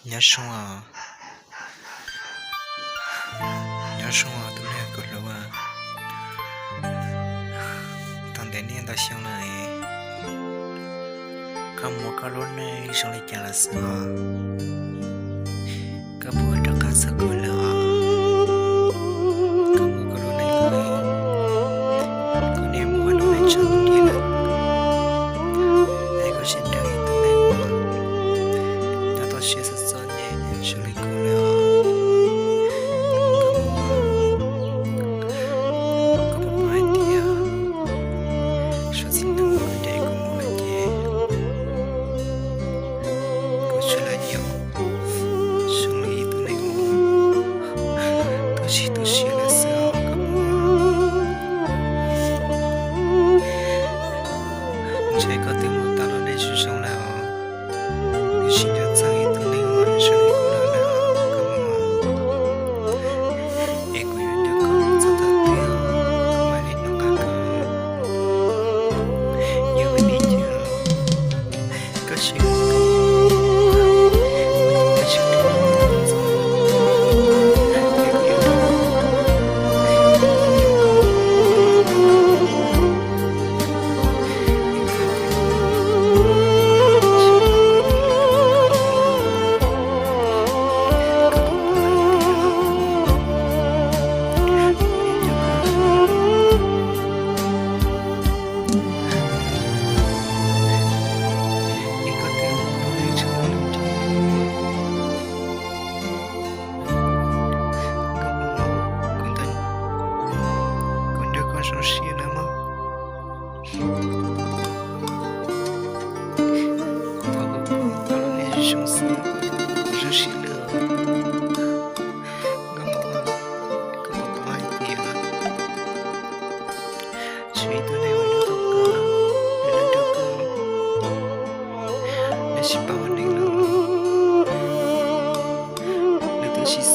Nyob zoo os, nyob zoo os tus neeg kuv hlub. Tau ntev niaj ntau xyoo lawm, koj mus koj lub neej zoo li cas lawm xwb os? Koj puas rov qab txog kuv lawm os? Koj mus koj lub neej lawm, koj niam mus ua lub neej tshaj lub ntiaj lawm, es koj tseem nrog ib tug neeg uas nyob toj siab txom txom nyem zoo li kuv lawm os. Koj puas paub hais tias suav txij hnub koj nrog kuv mus lawm ces kuv tsuas lam nyob zoo li ib tug neeg uas tu siab tu siab lawm xwb os koj Muam. Ntshe koj twb mus tau lub neej zoo zoo lawm os, tiam sis nco txog ib tug neeg uas zoo li kuv lawm os koj Muam. Es kuv yuav nco koj txog thaum twg kuv mam li nco qab koj. Yog vim li cas koj tsis hlub kuv, koj tsis hlub kuv, es kuv yuav nco koj. Kuv nrog koj zoo siab nawb mog. Thov kom koj tau lub neej zoo xwb, zoo siab lawm. Koj puas paub hais tias tshuav ib tug neeg uas nrog koj, nws nrog koj, nws tsis paub ua neeg lawm, nws twb tsis